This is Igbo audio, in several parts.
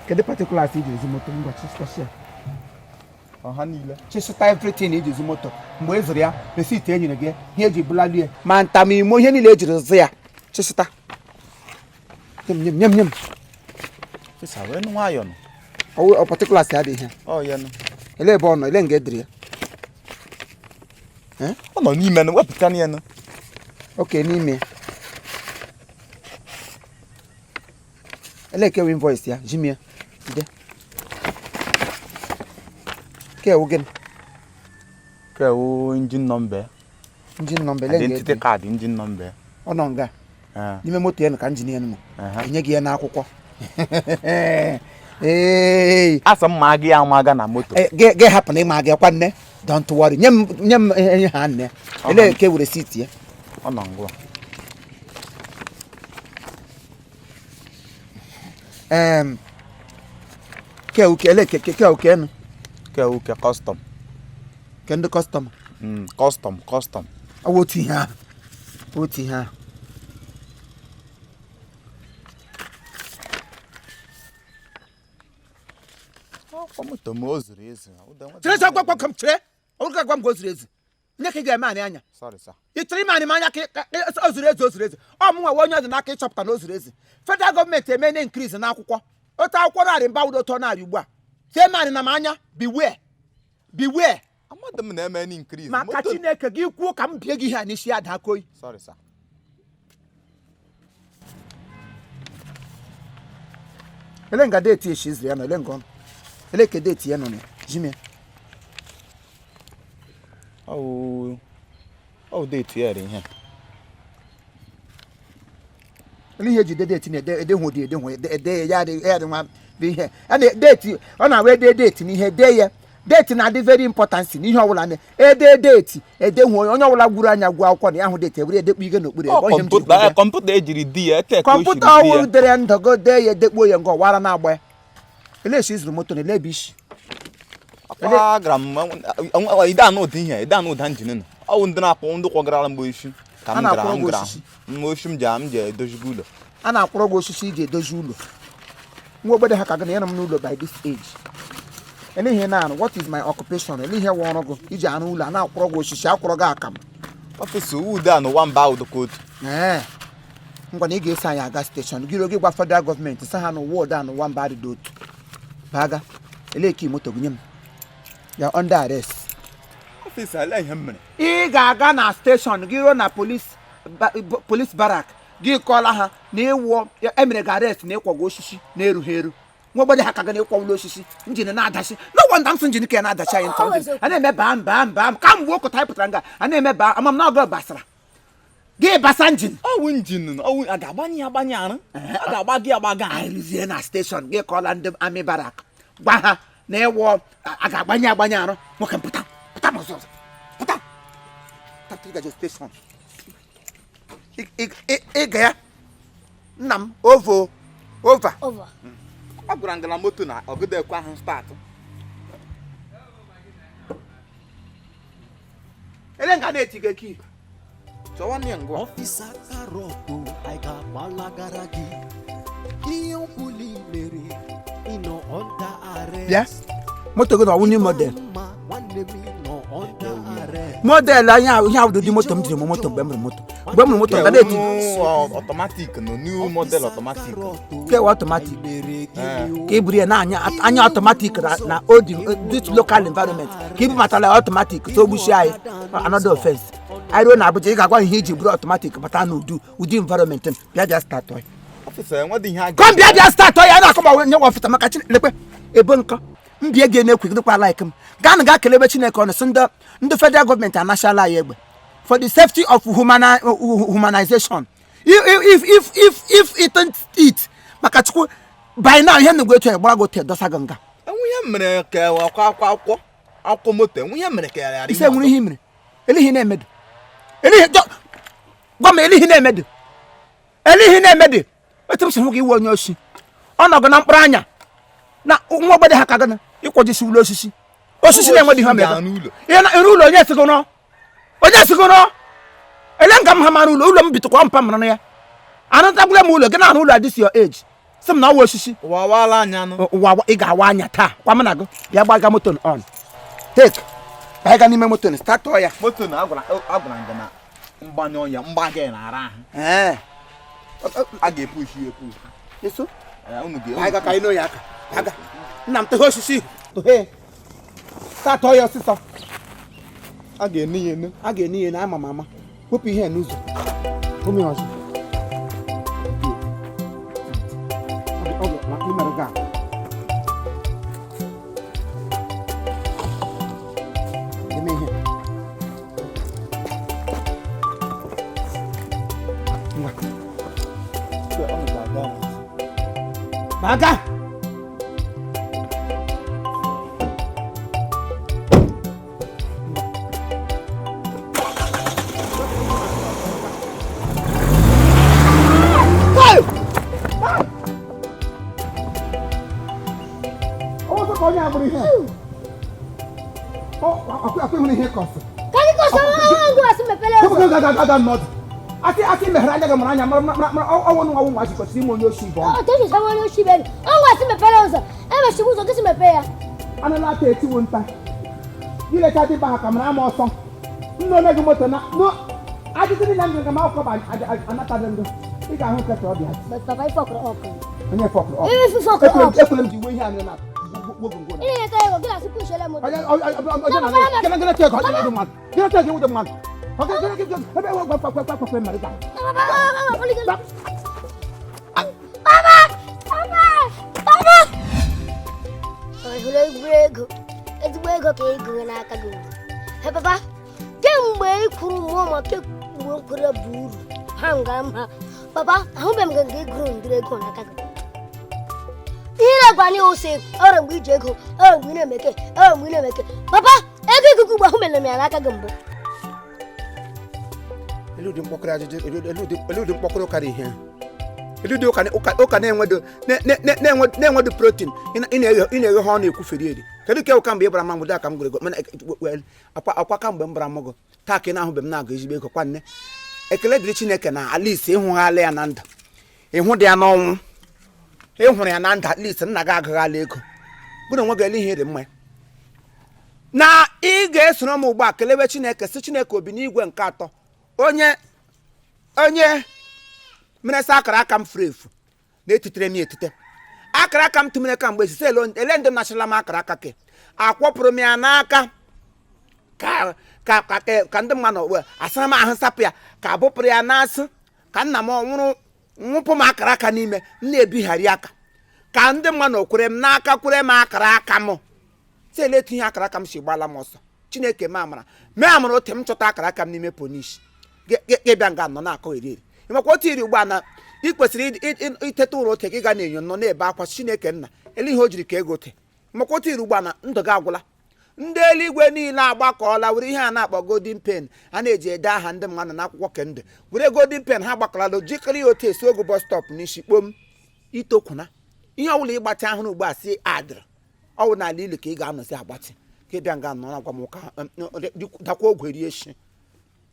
Kedu particulars iji ezi moto? Ngwa, chịsịtasịa. Ọha niile. Chịsịta everything iji ezi moto mgbe e zụrụ ya, receipt e nyere gị, ihe eji bulalie ya, ma ntamimo, ihe niile ejiri zụ ya, chịsịta. Nye m, nye m, nye m, nye m. Officer, wee nụ nwayọọ nụ. Ọ particulars ya dị ihe. Ọ ya nụ. Ele ebe ọ nọ? Ele nga ediri ya? Ọ nọ n'ime nụ, wepụta ya nụ. Okay, n'ime ele kewe invoice ya, ji m ya, jide. Kewu gịnị? Kewu engine number. Engine number, ele nga Identity ediri? card, engine number. Ọ nọ nga n'ime moto ya nọ ka engine ya nọ. Enye gị ya n'akwụkwọ. Ee. Asọ m ma gị ya ama aga na moto. Gị hapụ na ịma gị kwa nne, don't worry, nye m, nye m ihe ha nne. Ele ke were receipt ya? Ọ nọ ngwa. Ke uke, ele ke ke uke nụ? Kewu ke custom. Ke ndị customer? Custom, custom. Ọ bụ otu ihe ahụ, otu ihe ahụ. Ọkwa moto m o zuru ezu. Chere, sọ gwagwa m, chere. Ọ bụrụ gwa m ka o zuru ezu, nye ka ị ga-eme anyị anya. Sorry, sir. Ị chọrọ ime anyị m anya ka o zuru ezu, o zuru ezu. Ọ mụ nwa onye ọ dị n'aka ịchọpụta na o zuru ezu. Federal gọọmenti eme na increase n'akwụkwọ, otu akwụkwọ narị mba wụdo otu narị ugbu a. Tie m anyị na m anya. Beware, beware. Amadị m na-eme ni increase. Maka Chineke, gị kwuo ka m bie gị ihe a n'isi ya daa koyi. Sorry, sir. Ele nga date eshi zuru ya nọ? Ele nga ọ nọ? Ele ke date ya nọ na jimie? Ọ date ya ihe. Ele ihe eji date na ede edehụ dị edehụ ede ya dị ya dị nwa bụ ihe a na date. Ọ na-awa ede date n'ihe dee ya. Date na-adị very important n'ihe ọbụla na ede date edehụ. Onye ọbụla gwuru anya gwuo akwụkwọ na ya hụ date, ewere edekpu ihe n'okpuru ebe. Ọ ihe m jiri Kọmputa kwuo ya. Kọmputa ejiri di ya ete ka o siri Kọmputa di ọhụrụ ya. dere ndọgo dee ya, edekpuo ya nga ọwara na-agba ya. Ele esi zụrụ moto na ele ebe isi? Akwa agara m ide anụ ụda ihe, ide anụ ụda engine nọ. Ọ wụ ndị na-akwụ, ndị kwọgara m osisi ka A m gara na-akwụrụ m gị gara osisi? m osisi m ji edozigo ụlọ. A na-akwụrụ gị osisi iji edozi ụlọ? Nwa ogbede ha ka gị na ịnọ m n'ụlọ by this age. Ele ihe na-arụ? What is my occupation? Ele ihe wụ ọrụ gị iji arụ ụlọ a na-akwụrụ gị osisi, akwụrụ gị akamụ? Officer, ude a n'ụwa mba ahụ dịka otu. Ee, ngwa na ị ga-eso anyị aga station gị ruo, gị gwa federal gọọmenti sị ha na ụwa ụda n'ụwa mba adịdị otu baga. Ele key moto gị? Nye m ya. Under arrest. Officer, ele ihe m mere? Ị ga-aga na station gị ruo na police barrack, gị kọọla ha na ịwụ emere gị arrest na ịkwọgị osisi na-erughị eru. Nwa ogbede ha ka gị na ịkwọwụla osisi, engine na-adachi. No wonder m sị engine ka ya na-adachi anyị ntọ. Engine a na-eme bam bam bam ka mgbe ụkọta anyị pụtara nga a na-eme bam. Ama m na ọgụ basara gị basa engine. Ọwụ engine, ọwụ a ga-agbanye ya agbanye arụ, a ga-agba gị agbaga. Anyị rụzie na station, gị kọọla ndị army barrack, gwa ha na ịwụ a ga-agbanye agbanye arụ. Nwoke m, pụta, pụta m ọzọ ọzọ, pụta pụta. Ịgaje station. Ịga ya nna m ovo ova. Over. Ọ gwara ngala moto na ọgụdekwe ahụ start. Ele nga na-eti gị key? Chọwa ya ngwa. Officer Carrot, anyị ga-agbalagara gị ihe ọbụla i mere, ị nọ under arrest. Bịa, moto gị na ọwụ new model? Mma nwanne m, ị nọ under arrest. Model anya ihe ahụ dị moto m jiri mụ moto mgbe m rụrụ moto, mgbe m rụrụ moto nga na-eti. Automatic no, new model automatic. Kewa automatic ka i buru ya na-anya anya automatic na old this local environment ka i bubatala automatic so gbuchie anyị. Another offense. Anyị ruo na Abuja, ị ga-agwa ihe iji buru automatic bata n'udu ụdị environment. Bịa, bịa start ya. Officer, enwedị ihe a Come, bịa, bịa start ya. Na-akọ ma nye ọfịta maka Chineke ebe nkọ mbie gị na-ekwe dịkwa like m gaa na gaa kelebe Chineke ọnụ sị ndị federal gọọmenti anachala anyị egbe for the safety of humanization. If it ain't it maka Chukwu, by now ihe nnukwu etu gbara gị otu edosa gị nga. Enwe ihe mere ka akwa akwa akwụkwọ akwụkwọ moto, enwe ihe mere ka ya ghara Ise nwere ihe mere. Elihi na-emedu, elihi gwa m elihi na-emedu, elihi na-emedu. Etu m si hụ gị, iwe onye osi ọnọgụ na mkpụrụ anya na nwa ogbede ha ka gị ịkwọjisi ụlọ osisi, osisi na-enweghị ihe mere n'ụlọ. Ihe na ịrụ ụlọ, onye sigo nọ, onye sigo nọ ele nga m ha mara ụlọ, ụlọ m bitụkwa mpa mara ya anụtagbula m ụlọ gị na arụ ụlọ at this your age. Sị m na ọ wụ osisi. Ụwa awaala anya nụ. Ụwa ị ga-awa anya taa kwa mụ na gị bịa gbaga moto on take ka ga n'ime moto startọ ya. Moto na agwara agwara m gị na mgbanye ọnya mgbaga na-ara ahụ. Ee. A ga-epushi ya epushi. Eso. Unu ga Anyị ga ka anyị n'oyi aka. Aga. Nna m tụghe osisi. Tụghe. Startọ ya ọsịsọ. A ga-ene ya ene. A ga-ene ya na ama m ama. Wepụ ihe n'ụzọ. Ome ọzọ. Ọ ga maka imerụ gị ahụ. Eme ihe. Ngwa. Baga. Onye agbụrụ ihe akwa ịhụrụ ihe kọsị. Ka gị kọsị ọnwa ngwa asị mepere ụzọ. Asị asị meghere anya gị mara anya mara mara ọnwụ nwa nwa achị kwesịrị ime onye oshi ibe ọnụ. Ọ tụrụ sama onye oshi ibe ọnwa asị mepere ụzọ. Emechiri ụzọ gị si mepee ya. Anụla ata etiwo nta. Ilecha dịba ha ka mara ama ọsọ. Nna onye gị moto na no ajụjụ niile m jụrụ ma akwụkwọ bụ anataghị ndụ. Ị ga-ahụ nketa ọbịa. But papa ife ọkụrụ ọkụ. Onye fọkụrụ ọkụ. Ife fọkụrụ ọkụ. Ekwere m ji uwe ihe a na gwogwongwo. Ị na-enye ego gị na-asị pushele moto. Onye na gịnị gịnị ego ọjọọ mmadụ. Gịnị ego nwụde mmadụ. Ebe ewe gwa kwa kwa kwa mere taa. Papa! Papa! Papa! Ọ hụrụ ezigbo ego. Ezigbo ego ka ị gụrụ n'aka gị ugbu. He papa, kemgbe ị kwuru mmụọ ma kemgbe m kwere bụ uru ha nga m ha. Papa, ahụbeghị m gị nke ị gụrụ ndịrị ego n'aka gị. Ihe na-agwa anyị ose ọrụ mgbe iji ego ọrụ mgbe ị na-emeke ọrụ mgbe ị na-emeke. Papa, ego ikuku ugbu ahụbeghị m ya n'aka gị mbụ. Elu ụdị mkpọkọrọ ajụjụ elu ụdị mkpọkọrọ ụka dị ihe. Elu ụdị ụka na-enwedo protein ị na-eghe ha ọ na-ekwuferi eri. Kedu ka ụka mgbe ị bara mma mgbe ka m gụrụ ego mana akwa ka mgbe m bara mụgụ taa ka ị na-ahụbe m na-agụ ezigbo ego kwa nne. Ekele dịrị Chineke na Alice ịhụghala ya na ndụ. Ịhụ dị ya n'ọnwụ. Ị hụrụ ya na ndụ at least nna gị agụghala ego. Gụ na onwe gị ele ihe dị mma ya. Na ị ga-esoro m ugbu a kelewe Chineke si Chineke obi n'igwe nke atọ. Onye onye mere sị akara aka m furu efu na-etitere m etite. Akara aka m tụmere ka mgbe esisi ele ndị nachara m akara aka ke akwọpụrụ m ya n'aka ka ka ka ka ndị mmadụ wee asara m ahụ sapụ ya ka abụpụrụ ya n'asụ ka nna m nwụrụ nwụpụ m akara aka n'ime m na-ebigharị aka ka ndị mmadụ kwere m n'aka kwere m akara aka m si ele etu ihe akara aka m si gbala m ọsọ. Chineke mee amara mee amara ote m chọta akara aka m n'ime ponish gị bịa nga nọ na-akọ eri eri. Ịmakwa otu iri ugbu a na ị kwesịrị iteta ụra ote gị ga na-enyo nọ na-ebe akwa Chineke nna ele ihe o jiri ka ego ote. Ịmakwa otu iri ugbu a na ndụ gị agwụla. Ndị eluigwe niile agbakọọla were ihe a na-akpọ golden pen a na-eji ede aha ndị mmadụ n'akwụkwọ kendụ were golden pen ha gbakọrọla jikọrọ ya otu esi ogu bọs stọp n'isi kpom itokwuna ihe ọbụla ịgbatị ahụrụ ugbu a si adịrị ọwụ n'ala ilu ka ị ga-anọzi agbatị ka ị bịa nga nọ na-agwa m ụka dakwa ogwe rie shi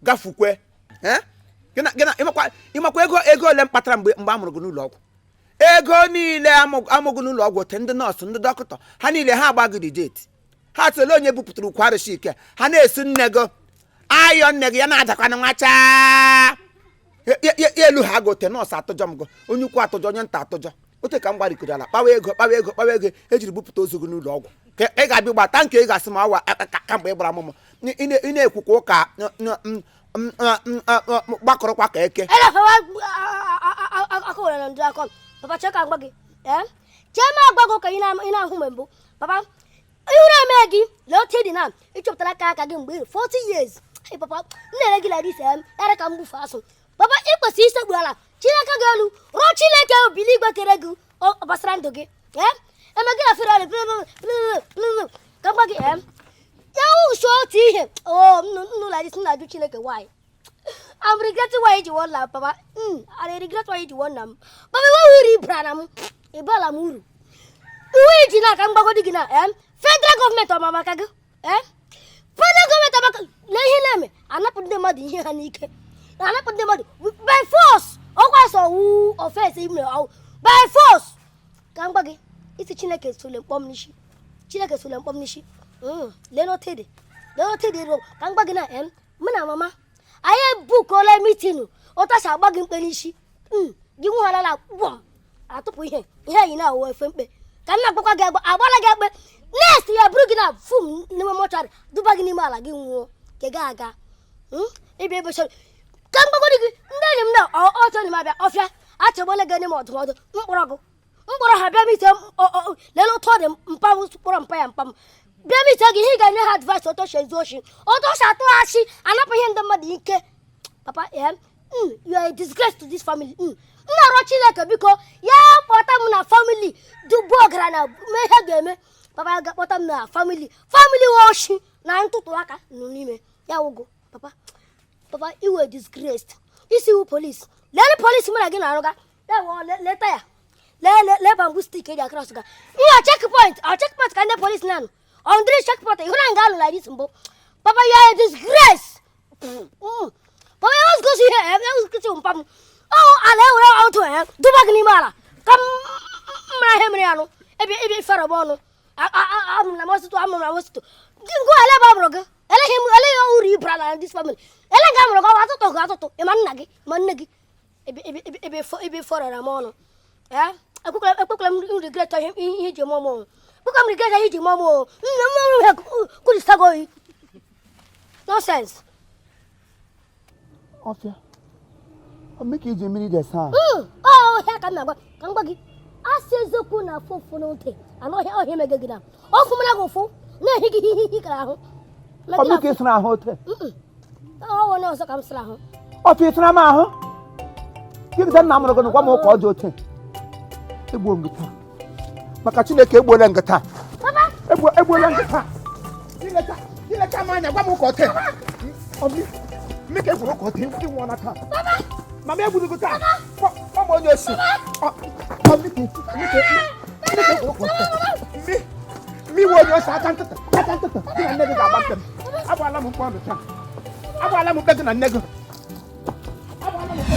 gafukwe. Ịmakwa ego ole m kpatara mgbe a mụrụ gị n'ụlọ ọgwụ. Ego niile amụgụ n'ụlọ ọgwụ ote ndị nọọsụ ndị dọkịta ha niile ha agbagịrị deti ha tụle onye bupụtara ukwu arụsị ike ha na-esi nne gị ayọ nne gị ya na-adakwana nwachaa elu ha gote nọọsụ atụjọ m gị onye ukwu atụjọ onye nta atụjọ ote ka m gbarikọrọ ala kpawa ego kpawa ego kpawa ego ejiri bupụta ozu gị n'ụlọ ọgwụ ka ị ga-abịa gbata nke ị ga-asị m awa ka mgbe ị gbara mụmụ ị na-ekwukwa ụka gbakọrọkwa ka eke. Papa chee ka gwa gị chee ma agwa gị ka ị na-ahụ mgbe mbụ. Papa ihure eme gị lee otu dị na ịchọpụtara aka aka gị mgbe ị 40 years. Hey papa m na-ele gị like this ere ka m gbufe asụ. Papa ị kwesịrị isekpu ala Chineke gị elu rụọ Chineke obili igwe kere gị gbasara ndụ gị. Eme gị na fere ka m gwa gị ya wụsụ otu ihe nnu like this na-ajụ Chineke why. I'm regretting why you won la papa. I regret why you won nam. Papa we uru ibra na m. Ibala m uru. Uwe ji na ka mgbagodi gị na federal government ọ maka gị. Federal government amaka lee ihe na-eme anapụ ndị mmadụ ihe ha n'ike. Anapụ ndị mmadụ by force. Ọkwa sọ wu offense ime by force. Ka m gwa gị, isi Chineke sule mkpọm n'isi, Chineke sule mkpọm n'isi. Lee n'otu dị, lee n'otu dị ro. Ka m gwa gị na em mụ na mama anyị ebukola meeting ụtasị agba gị mkpe n'isi. Gị nwụgharala gbọm atụpụ ihe ihe anyị na-awụ efe mkpe ka m na-agbakwa gị agba agbala gị ekpe next ya bụrụ gị na fum n'ime mortuary, duba gị n'ime ala, gị nwụọ ka ị ga aga. Ịbịa ebe chọrọ ka m gbagoro gị, ndị enyi m na ọchọ m abịa ọfịa achegbole gị n'ime ọdụmọdụ mkpọrọgwụ mkpọrọ ha bịa mite. Lelee ụtọ dị mpa m kpọrọ mpa ya mpa m bịa mite gị ihe ị ga-enye ha advice, otu si ezu oshi, otu si atụghachi anapụ ihe ndị mmadụ ike. Papa, you are a disgrace to this family. M na-arịọ Chineke, biko ya kpọta m na family dubu ọgaranya mee ihe ga-eme. Papa ya ga-akpọta m na family nwe oshi na ntụtụ aka nọ n'ime ya wụgo. Papa, papa, you were disgraced. Isi wu police, lee police mụ na gị na-arụga ya wụ leta ya, lee lee lee bamboo stick eji across ga ihe checkpoint, ọ checkpoint ka ndị police na-anọ on three checkpoint. Ịhụ na nga alụ like this mbụ. Papa, you are a disgrace. Papa, ya gosi ihe ya gosi mpa m ọ ala ewere ọtụ ya duba gị n'ime ala ka m mara ihe mere ya nụ ebe ebe ifere bụ ọnụ amụrụ na mosito, amụrụ na mosito ngụ ele ebe a mụrụ gị, eleghị m eleghị uru ibara na this family. Ele nga amụrụ gị, ọ atụtụ gị atụtụ, ịma nna gị ma nne gị ebe ebe ebe ebe ebe fọrọ m ọnụ. Ekwekwala m regret ihe ihe iji mụọ m o. Ekwekwala m regret ihe iji mụọ m o. Nne m ọrụ ihe kwurịsa gị oyi, nonsense. Ọfịa ọ mee ka iji mmiri desa ahụ. Ọ ọhịa ka m na-agwa, ka m gwa gị asị eziokwu na afụ ụfụ n'ntị anụ ọhịa ọhịa emege gị na ọfụ mara gị ụfụ na-ehi gị ihe ihe kara ahụ. Ọ mee ka ị sara ahụ ote. Ọ onye ọzọ ka m sara ahụ. Ọfịa, ị sara m ahụ gị gịta nna mụrụ gị gwa m ụka ọjọọ ote. Egbuo m gị taa maka Chineke, egbuola m gị taa. Egbuola m gị taa. Ileta ileta m anya gwa m ụka ote mme ka egburu ụka ote. Ịnwụọla taa. Mama, egburu gị taa. Kpọ m onye osi. Ọ mmike egburu ụka ote mmi mmi iwe onye osi aka ntụtụ aka ntụtụ gị na nne gị ga-agba mkpe m. Agbaala m mkpe ọnụ taa. Agbaala m mkpe gị na nne gị. Agbaala m mkpe.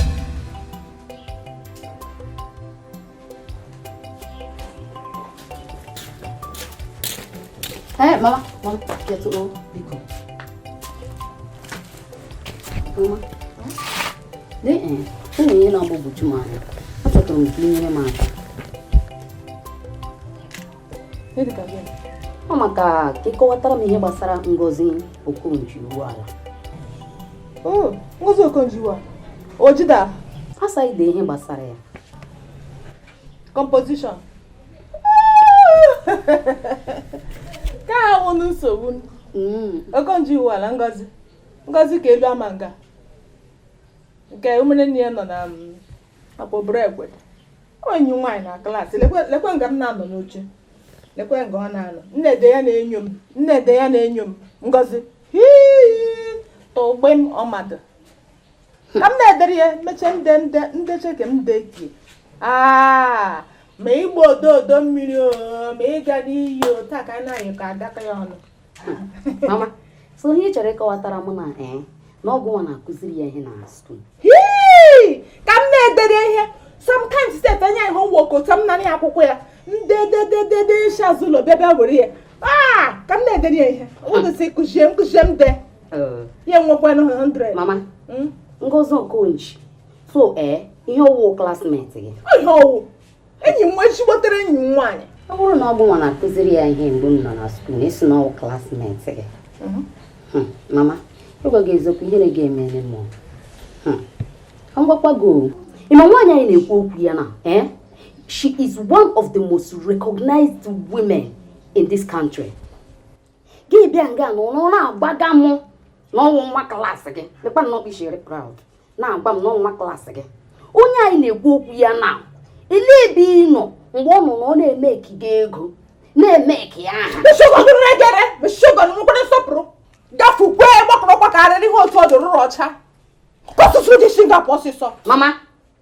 Ee, mama, mama, bịatụ o, biko. Mama, lee ee, e nwere ihe na-agbagwoju m anya. Achọtara m ka ị nyere m aka. Ọ maka ka ị kọwatara m ihe gbasara Ngozi Okonjo Iweala. Oh, Ngozi Okonjo-Iweala. Ojida. Asa ide ihe gbasara ya. Composition. Ka awụ nsogbu. Okonjo-Iweala Ngozi. Ngozi ka elu ama nga. Nke ụmụnne nne ya nọ na akpọ obere ekwe. Ọ enyi nwaanyị na class. Lekwe lekwe nga m na-anọ n'oche. Lekwe nga ọ na-anọ. Nnede ya na-enyo m. Nnede ya na-enyo m. Ngozi. Hii! Tọgbe m ọmadụ. Ka m na-edere ya mechie nde nde ndeche ka m dekie. Aa, ma ịgba odo odo mmiri o, ma ịga n'iyi o, taa ka anyị na-ayị ka agakọ ya ọnụ. Mama, so ihe ị chọrọ ịkọwatara m na ee na ọgwụ nwa na-akụziri ya ihe na school. Hii! Ka m na-edere ihe sometimes sef enye ya homework otu m nara ya akwụkwọ ya ndedededede isi azụ ụlọ bịa bịa were ya. Aa, ka m na-edere ya ihe ụlọ si kụzie m kụzie m de ya enwekwanụ 100. Mama, Ngozi Okonjo. So ee, ihe ọwụ classmate gị. Ihe ọwụ enyi m, ezigbotere enyi m nwaanyị. Ọ bụrụ na ọ bụ nwa na-akụziri ya ihe mgbe m nọ na school na esi na ọwụ classmate gị. Mama, ịgwa gị eziokwu, ihere ga-emere m. Ka m gwakwa gị o. Ị ma nwaanyị anyị na-ekwu okwu ya na eh? She is one of the most recognized women in this country. Gị bịa nga na ọ na-agbaga m n'ọnwụ nwa class gị, lekwa nnọọ ishiri proud na-agba m n'ọnwa class gị. Onye anyị na-ekwu okwu ya na ele ebe ị nọ mgbe ọ nọ na ọ na-eme ekige ego na-eme eke ya aha. Meshogo egere meshogo nwekwara nsọpụrụ gafukwe gbakọrọkwa ka arịrị ihe otu ọ dị rụrụ ọcha kọsụsụ dị Singapore ọsịsọ. Mama,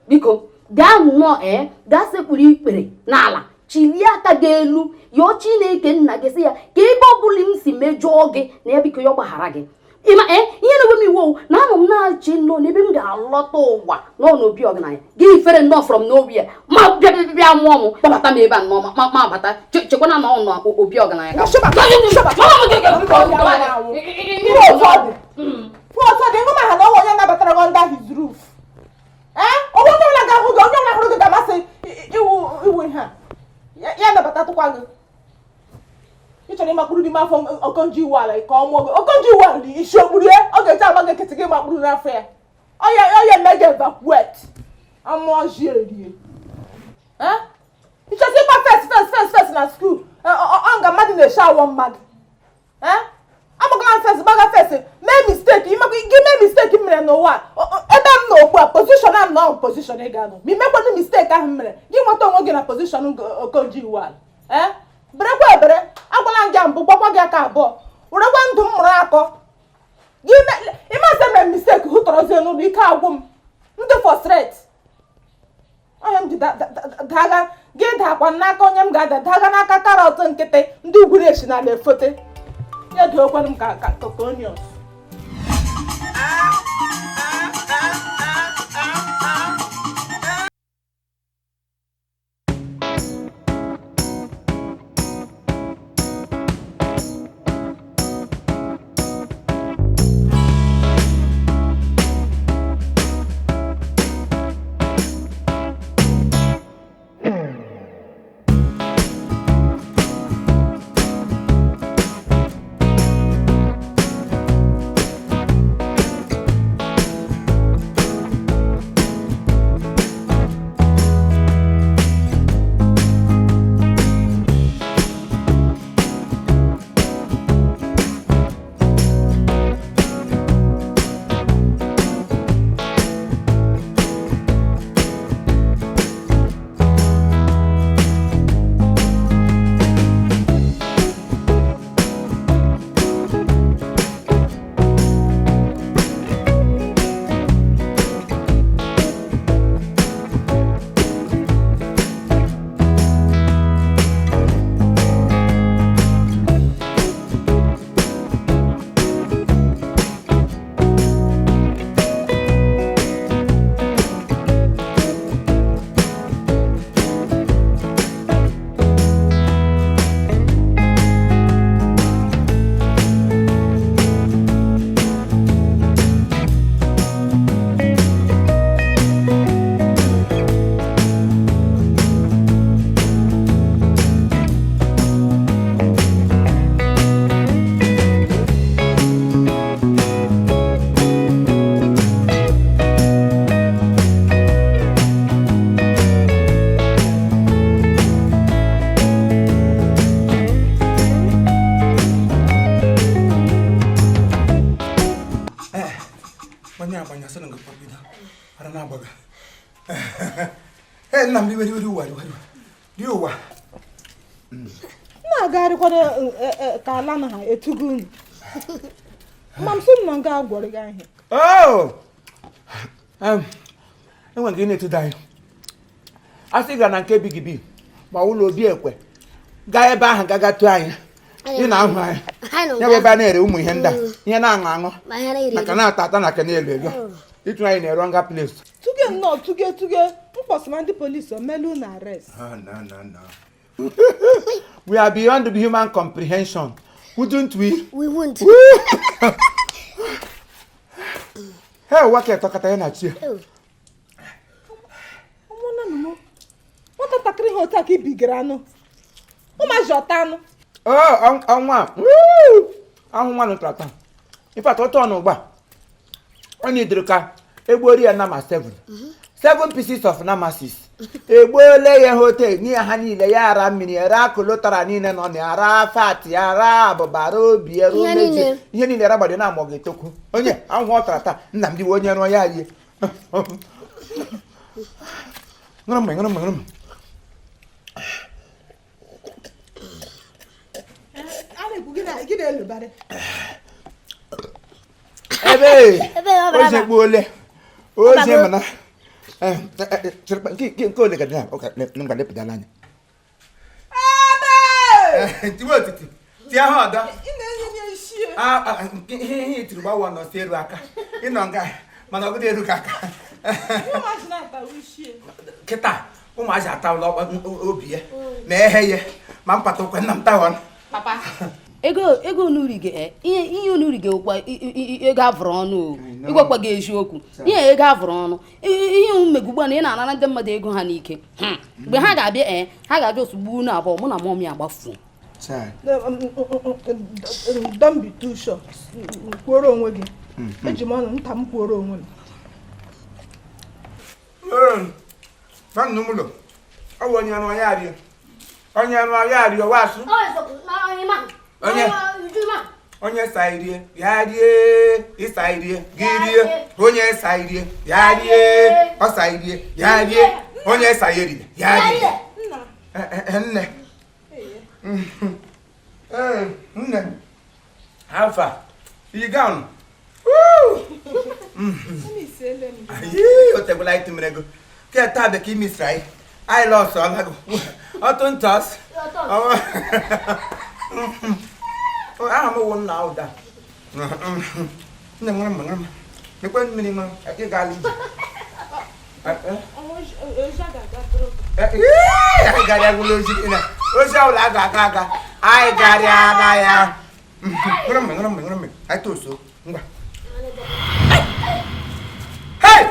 biko gaa nnọọ ee, gaa sekpuru ikpere n'ala, chilie aka gị elu, yọọ Chineke nna gị, sị ya ka ebe ọ bụla m si mejọọ gị na ya biko ya gbaghara gị. Ịma ee ihe na-ewe m iwe na anọ m na-achị nnọọ n'ebe m ga-alọta ụwa nọ n'obi ọgaranya gị fere nnọọ from nowhere ma bịa bịa bịa mụọ m kpọbata m ebe a nnọọ ma bata chekwana na ọ nọ obi ọgaranya ka onye nabatara gị under his roof. Onye ọbụla ga-ahụ gị, onye ọbụla hụrụ gị ga-amasị iwu ihe a ya nabatatụkwa gị. Ị chọrọ ịmakpụrụ n'ime afọ Okonjo Iweala ka ọ mụọ gị. Okonjo Iweala isi okpuru ya, ọ ga-eji agba gị nkịtị gị makpụrụ n'afọ ya. Ọ ya eme gị evacuate. Amụọ ji erie. Ị chọrọ ịgba fes na skuul, ọ nga mmadụ na-eshi awọ mmadụ. Agbagala fes, gbaga fes, mee misteki, gị mee misteki m mere n'ụwa ebe m nọ ugbu a, pozishọn a m nọ pozishọn ị ga-anọ. Ma imekwanụ misteki ahụ m mere, gị nweta onwe gị na pozishọn Okonjo Iweala. Berekwa ebere, agwala m gị mbụ, gwakwa gị aka abụọ, werekwa ndụ m mụrụ akọ. Gị ịmasị mere misteki hụtọrọzie n'ụlọ ike agwụ m, ndị frustrate. Onye m ji daga gị dakwa n'aka onye m ga-ada daga n'aka karọt nkịtị ndị ugwu na-esi n'ala efote. Ya dookwanụ m ka onions. Na-agagharịkwana ka ala na ha etugo unu. Ma m sị m na nga agwọrọ gị ahịa. Enwere nke na-etudo anyị. A sị gara na nke Big B ma ụlọ obi ekwe gaa ebe ahụ gaga tụọ anyị. Ị na-ahụ anyị. Ya bụ ebe a na-ere ụmụ ihe ndị a, ihe na-aṅụ aṅụ maka na-ata ata na ke na-elu elu. Ịtụ anyị na-ere nga place. Tuge nnọọ tuge mkpọsịma ndị polisi omelu na arrest. No. We are beyond the human comprehension, wouldn't we? We won't. Hey, what can I talk about here? Nwatakịrị ha otu a ka ibigara anụ. Ụmụazị ọta anụ. Oh, ọnwa. Ahụ nwa nụtara. In fact, ọtọ ọnụ ugbu a. Ọ na-edere ka egbuori ya nama 7. 7 pieces of namasis. Egbuole ya hotel nye ha niile ya ara mmiri ara kolotara niile nọ na ara fat ya ara abụba ara obi ya umeji ihe niile ara gbado na amọ ga-etokwu onye ahụ ọ tara taa nna m diwe onye rụọ ya rie. Ṅụrụ mmanya, ṅụrụ mmanya, ṅụrụ mmanya. Ebe oze gbuole oze mana nke ole ka dị na ụka ngwa lepụtala anya. Ebe! Tiwe otiti, tie ha ọdọ. Ị na-enye ya isi. Ihe ihe itiri gbawa nọ si eru aka ịnọ nga mana ọ bụghị eru gị aka. Ụmụazị na-ata ushie. Kịta ụmụazị atawụla obi ya ma ehe ya ma mpata ụkwe nna m tawon. Papa. Ego ego unu rige, ihe ihe unu rige ụkwa ego avụrụ ọnụ o. Ịgwakwa gị eziokwu, ihe ego avụrụ ọnụ, ihe mmegbu ugbu a na ị na-anara ndị mmadụ ego ha n'ike. Mgbe ha ga-abịa, ha ga-abịa ozugbo unu abụọ, mụ na mummy agbafuo. Don't be too sure. Kwuoro onwe gị. Eji m ọnụ nta m kwuoro onwe m. Nwanne m ụlọ ọ bụ onye ọrụ ya rie, onye ọrụ ya rie wasụ. Ọ eziokwu na onye ma. Onye? Uju ma. Onye sa irie ya rie, ịsa irie gị rie, onye sa irie ya rie, ọ sa irie ya rie, onye sa ya eriri ya rie. Nna. Nne. Ee, nne, alfa iyi gown. Isiele m. Ayi, o tegwela anyị tụmere ego ke taa bụ ka ị misiri anyị, anyị lọsọla gị ọtụ ntọs. Aha m wụ nna ụda. Nne, nwere m nwere m ekwe mmiri ṅụrụ, ị gaala ije. Ozi a ga-aga tụrụ. Anyị gara agwụla ozi gị na ozi ọbụla a ga-aga aga, anyị gara aga ya. Ṅụrụ mmiri, ṅụrụ mmiri, ṅụrụ mmiri, anyị tosuo ngwa. Hei,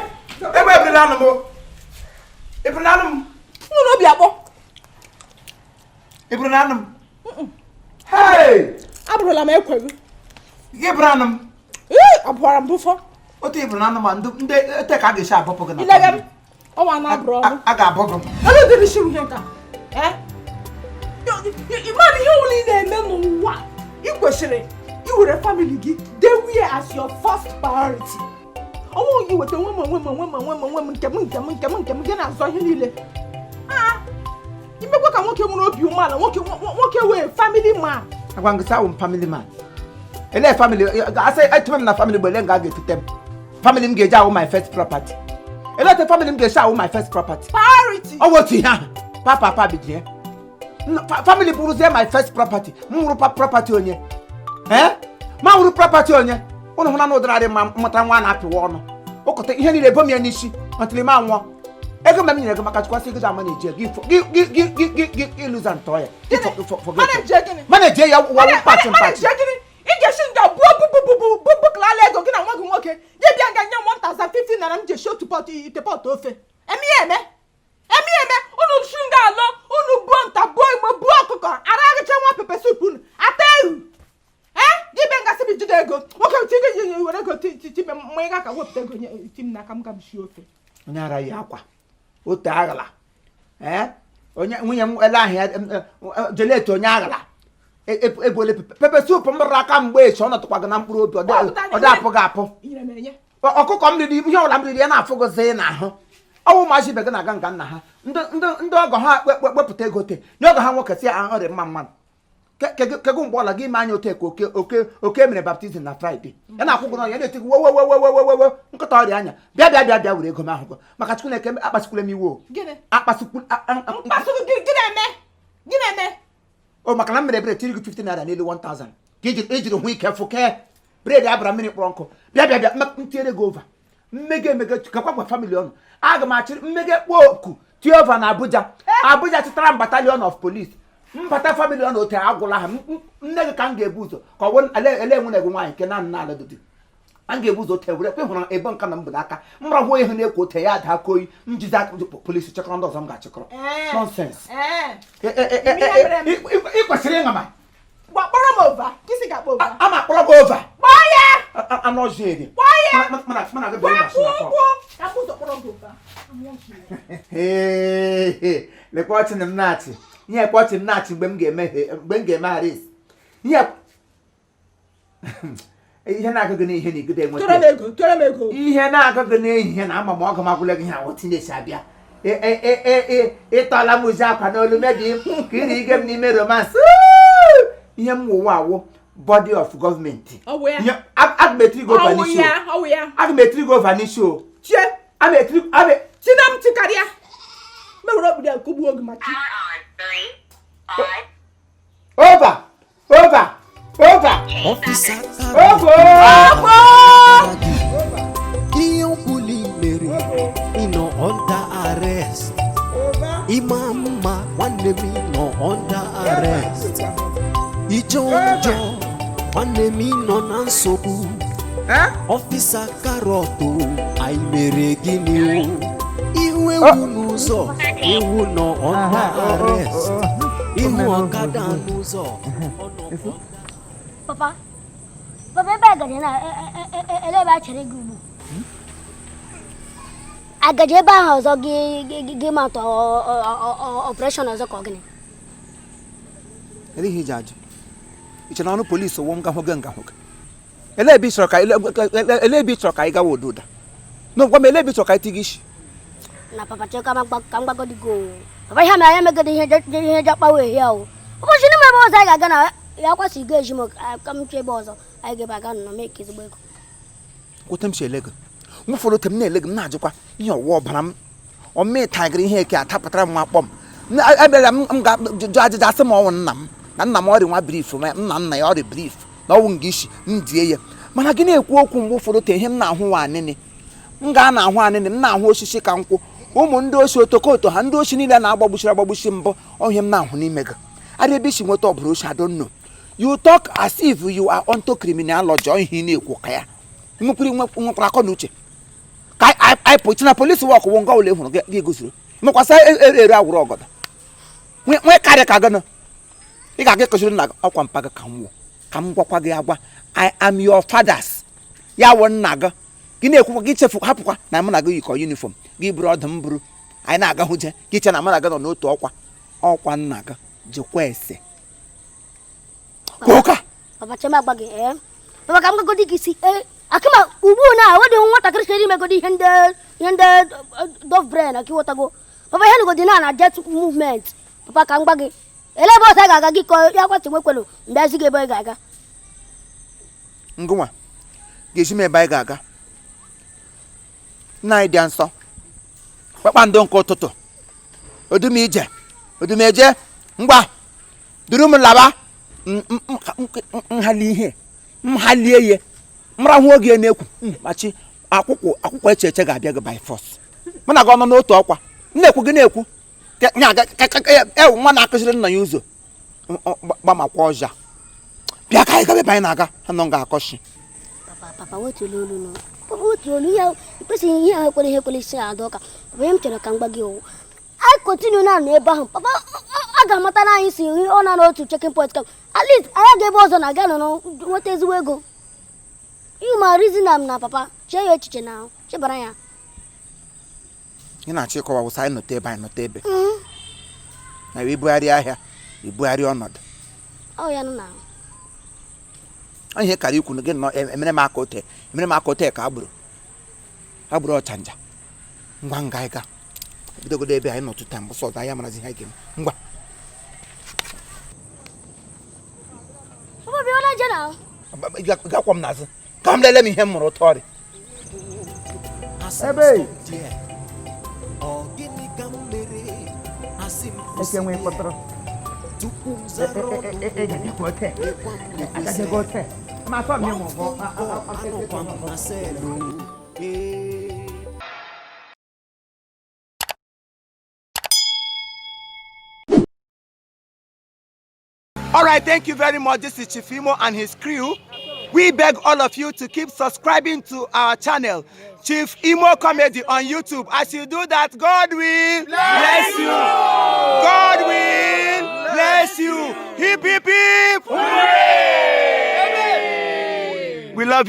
egbe ebirila anụ m o. Ebirila anụ m. Nwere obi akpọ. Ebirila anụ m. Hei! Abụrụla m ekwe gị. Gị bụrụ anụ m. Ee, abụọra m bụfọ. Otu iburu anụ ma ndị ete ka a ga-esi abọpụ gị na Ilega m. Ọnwa na-abụrụ ọnụ. A ga-abọ gị. Ebe dịrị shi ihe nka. Ee? Ị mara ihe ọbụla ị na-eme n'ụwa, ị kwesịrị iwere family gị dewe as your first priority. Ọnwụ gị weta onwe m, onwe m, onwe m, onwe m, onwe m, nke m, nke m, nke m, nke m, gị na-azọ ihe niile. Ah, imekwa ka nwoke nwere obi umeala, nwoke nwoke wee family man. Agwa ngị sị m family man. Ele family asị etume m na family bụ ele nga a ga-etute m. Family m ga-eji awụ my first property. Ele otu family m ga-esi awụ my first property? Priority. Ọ bụ otu ihe ahụ papa papa bijie. Family bụrụzie my first property, m wụrụ property onye? Ee, ma wụrụ property onye? Ụnụ hụna na ụdịrị mma mmụta nwa na-apịwa ọnụ ụkọta ihe niile ebo m ya n'isi ọtịrị m anwụọ. Ego mgbe m nyere gị maka chukwasị ego ji ama na-eji gị gị gị gị gị gị gị ịlụza ntọ ya. Gị forget. Manage gịnị? Manage ya wawu mpachi mpachi. Manage gịnị? Ị ga-esi nga buo bubububu bubuklala ego gị na nwa gị nwoke gị bịa nga nye m 1050 naira m ji esi otu pot ite pot ofe. Eme ya eme, eme ya eme. Unu su nga alọ, unu buo nta, buo igbo, buo ọkụkọ ara, agịcha nwa pepper soup, unu ata ewu. Ee, gị bịa nga sị m jide ego nwoke ti gị were ego ti ma ị ga ka wepụta ego nye ti m n'aka m ga m sie ofe. Onye ara yi akwa otu aghala. Ee, onye nwunye m ele ahụ ya jeleti onye aghala ebuole pepper soup m rụrụ aka mgbe echi ọ nọtụkwa gị na mkpụrụ obi, ọ dị apụ gị apụ. Inyere m enye. Ọkụkọ m riri, ihe ọbụla m riri ya na-afụ gị n'ahụ. Ọwụ ụmụazị ibe gị na-aga nga nna ha, ndị ọgọ ha kpepụta ego te nye ọgọ ha nwoke si ahụ ọrịa mma mmadụ. Kego mgbe ọla gị ime anya ote ka oke oke oke mere baptism na Friday, ya na-akwụ gị n'ọnya, ya na-eti gị wewewewewewewe nkịta ọrịa anya. Bịa, bịa, bịa, bịa were ego m ahụ gị maka Chukwu na-eke. Akpasikwula m iwe o. Gịnị? Akpasikwu Mkpasu gị gị na-eme, gị na-eme. O maka na m mere ebere tiri gị 50 naira n'elu 1000 ka ijiri hụ ike fụke bread abara mmiri kpọrọ nkụ. Bịa, bịa, bịa, m tinyere gị over mmege emege kakwa gwa family ọnụ. Aga m achịrị mmege kpọọ oku tie over na Abuja. Abuja chịtara m battalion of police mbata family ọnụ ote agwụla ha. Nne gị ka m ga-ebu ụzọ ka ọ bụ ele enwe gị nwaanyị nke naanị na-ala dodi a ga-ebu ụzọ ote were kwe hụrụ ebe nka na m bụ n'aka m rahụ ihe na-ekwo ote ya ada aka oyi m jizi aka polisi chekọrọ ndị ọzọ m ga-achịkọrọ. Nonsense. Ị kwesịrị ịṅa ma Kpọrọ m over kisi ga-akpọ over. A ma akpọrọ gị over. Kpọọ ya. Anụ ọzọ eri. Kpọọ ya. Mana gị Kwụọ bịa ụgwọ ka m ụzọ kpọrọ gị over. Lekwa ọchị na m na-achị ihe, ekwe ọchị m na-achị mgbe m ga-eme mgbe m ga-eme arrest ihe ihe na-agụgụ n'ihe na igide Tụrụ m enweta ego, tụrụ m ego. Ihe na-agụgụ n'ehihie na ama m ọgụ m agwụla gị ihe ahụ tinye abịa ịtọla m ụzi akwa n'olu mebi ka iri ige m n'ime romance ihe m wụwa awụ body of gọọmenti. Ọ wụ ya. Aga m etiri gị over Ọ wụ n'isi o. ya, ọ wụ ya. Aga m etiri gị over n'isi o. Chie. Aga m etiri aga m China m tikarịa mewere okpuru ya kụgbuo gị ma chi. Over, over, over. Officer. Karọt, ihe ọbụla i mere ị nọ under arrest. Ịma mma nwanne m, ị nọ under arrest. Ije njọ nwanne m, ị nọ na nsogbu. Officer Karọt, anyị mere gịnị o? Ihu ewu n'ụzọ, ewu nọ under arrest. Ihu ọkada n'ụzọ, ọ nọ Papa, papa, ebe a gaje na ele ebe a chere gị ugbu agaje ebe ahụ ọzọ gị gị matụ operation ọzọ ka ọ gịnị? Ele ihe iji ajụ iche na ọnụ polisi wụ ngahụ gị ngahụ gị. Ele ebe ị chọrọ ka ele ebe ị chọrọ ka anyị gawa ododa na gwa m ele ebe ị chọrọ ka anyị tiga isi. Na papa, chee ka m ka m gbagodi gị o. Papa, ihe mere anyị emegodi ihe ihe ji akpawa ehi ahụ ụbọchị n'ime ebe ọzọ anyị ga-aga na ya kwasị go eji m ka m chọọ ebe ọzọ anyị ga-ebe aga nọ mee ka ezigbo ego. Kwute m si ele gị m ụfọdụ ote m na-ele gị, m na-ajụkwa ihe ọwụwa ọbara m ọmịtagịrị ihe eke atapụtara m nwa akpọ m. Abịara m m ga-jụ ajụjụ asị m ọnwụ nna m na nna m ọrịa nwa brief ma nna nna ya ọrịa brief na ọnwụ nga isi m die ya, mana gị na-ekwu okwu mgbe ụfọdụ te ihe m na-ahụ nwa anịnị m ga na-ahụ anịnị m na-ahụ osisi ka nkwụ ụmụ ndị osi otokoto ha ndị osi niile na-agbagbuchiri agbagbuchi mbụ ọhịa m na-ahụ n'ime gị arịa ebe isi nweta ọbara osi. I don't know, you talk as if you are onto criminology. Ọ ihe ị na-ekwu ka ya nwekwara nwekwara akọ na uche ka anyị pụchi na police work wụ nga ụlọ hụrụ gị gị gosiri mekwasa ere agwụrụ ọgọdọ nwee karịa ka gịnị ị ga-aga ịkụziri nna gị ọkwa mpa gị ka m wụ ka m gwakwa gị agwa. I am your fathers, ya wụ nna gị. Gị na-ekwukwa gị chefu hapụkwa na mụ na gị yikọ uniform gị buru ọdụ m buru anyị na-aga hụje gị che na mụ na gị nọ n'otu ọkwa ọkwa nna gị jikwa ese kwa ụka. Papa, chee m agba gị ee. Papa, ka m gagodi gị isi ee akịma ugbu na ọ dị nwatakịrị chere imegodi ihe ndị dove brain aka ịghọtago. Papa, ihe nugodi na na jet movement. Papa, ka m gba gị ele ebe ọzọ anyị ga-aga gị ka ya kwasị nwekwelu mbịazi gị ebe ị ga-aga. Ngụnwa ga-esi m ebe anyị ga-aga. Nna anyị dị nsọ kpakpando nke ụtụtụ odum ije odum eje ngwa duru m laba nhali ihe nhalie ihe mrahụ oge na-ekwu machi akwụkwọ akwụkwọ eche eche ga-abịa gị by force. Mụ na gị ọnọ n'otu ọkwa m na-ekwu gị na-ekwu ewu nwa na-akụziri nna ya ụzọ gbamakwa ọja bịa ka anyị gaba ebe anyị na-aga ha nọ ga-akọshi. Papa, papa, wetuola olu nụ. Papa, wetuo olu. Ihe kwesịghị ihe ahụ ekwere ihe ekwere isi ada ụka. Papa, ihe m chọrọ ka m gwa gị wụ anyị continue na-anọ ebe ahụ. Papa, a ga-amata na anyị si ọ na n'otu checking point ka at least anyị ga ebe ọzọ na aga nọ nweta ezigbo ego. You ma reason am na papa, chee ya echiche na chebara ya. Ị na-achọ ịkọwa wụsa anyị nọta ebe anyị nọta ebe na ibugharị ahịa ibugharị ọnọdụ. Ọ ya nụ na. Ọ ihe kara ikwu na gị nọ emere m aka ote emere m aka ote ka agbụrụ agbụrụ ọchanja ngwa nga anyị ga bidogodo ebe anyị nọtụ taa mbọsọ ọzọ anyị amarazi ihe anyị ga-eme ngwa. Papa, bịa na je na. Gakwa m n'azụ ka m lele m ihe m mụrụ ụtọ ọrịa. Asị m Ebe. stop there. Ọ gịnị ka m mere? Asị m kwụsị there. Tupu m zara ọnụ m, lekwa m lekwesị. One phone call, anọkwa m na cell o. Ee. All right, thank you very much. This is Chief Imo and his crew. We beg all of you to keep subscribing to our channel, Chief Imo Comedy on YouTube. As you do that, God will bless you. God will bless you. Hip, hip, hip. Hooray!